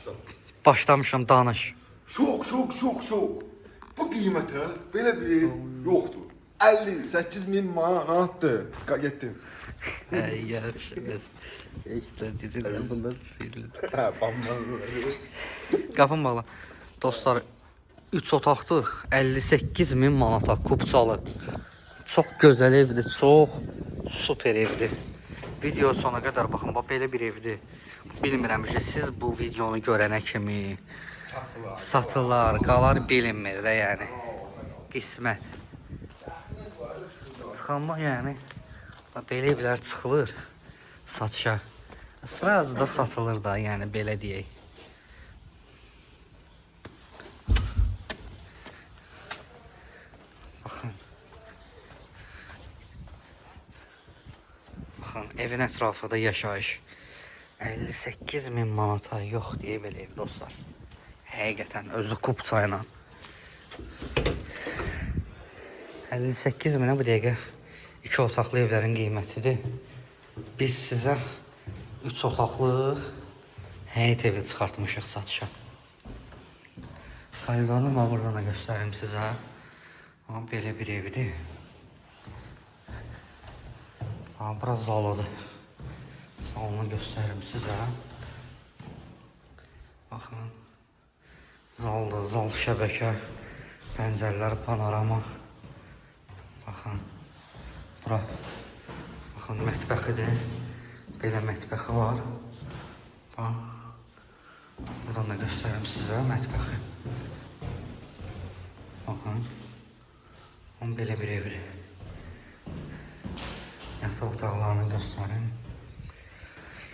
Başla. Başlamışam, danış. Şok, şok, şok, şok. Bu qiymətə belə bir ev yoxdur. 58 min manatdır. Getdim. Hey, görüşürüz. İşte diziler bunlar. Hə, bambalı. Qapını bağla. Dostlar, 3 otaqdır. 58 min manata kupçalı. Çox gözəl evdir, çox super evdir. Video sona qədər baxın, bax belə bir evdir. Bilmirəm ki, siz bu videonu görənə kimi satılar, qalar bilinmir də yəni. Qismət. Çıxanma yəni. Bax belə evlər çıxılır satışa. Sırası da satılır da, yəni belə deyək. Baxın. Baxın, evin ətrafı da yaşayış. 58 min manata yox deyə belə ev dostlar. Həqiqətən özü kupça ilə. 58 minə bu dəqiqə iki otaqlı evlərin qiymətidir. Biz sizə 3 otaqlı həyət evi çıxartmışıq satışa. Koridorunu bax buradan da göstərim sizə. Amma belə bir evdir. Ha, bura zalıdır. Zalını göstərim sizə. Baxın. Zaldır, zal şəbəkə, pəncərələr, panorama. Baxın. Bura. Baxın, mətbəxidir. Belə mətbəxi var. Bax. Buradan da göstərim sizə mətbəxi. Baxın. Onun belə bir evdir. Yataq otaqlarını göstərim.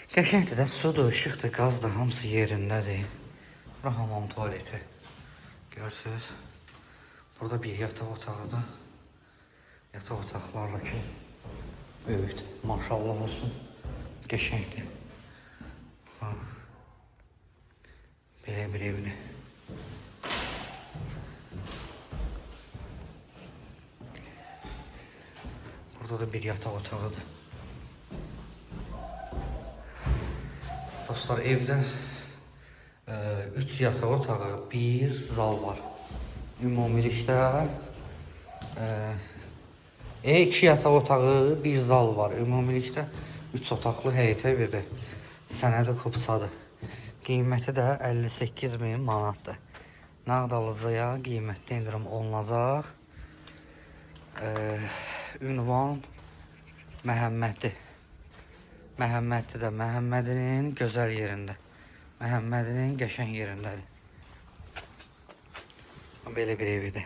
Qəşəngdir də, sudur, işıqdır, qazdır, hamısı yerindədir. Bura hamam tualeti. Görürsünüz. Burada bir yataq otağıdır. Yataq otaqları da ki, böyükdür. Maşallah olsun. Qəşəngdir. Bax. Belə bir evdir. Burada da bir yataq otağıdır. Dostlar, evdə 3 yataq otağı, bir zal var. Ümumilikdə 2 yataq otağı, bir zal var. Ümumilikdə 3 otaqlı həyət evidir. Sənədi kupçadır. Qiyməti də 58 min manatdır. Nağd alıcıya qiymətdə endirim olunacaq. Ünvan Məhəmmədli. Məhəmmədli də Məhəmmədinin gözəl yerində. Məhəmmədinin qəşəng yerindədir. Belə bir evidir.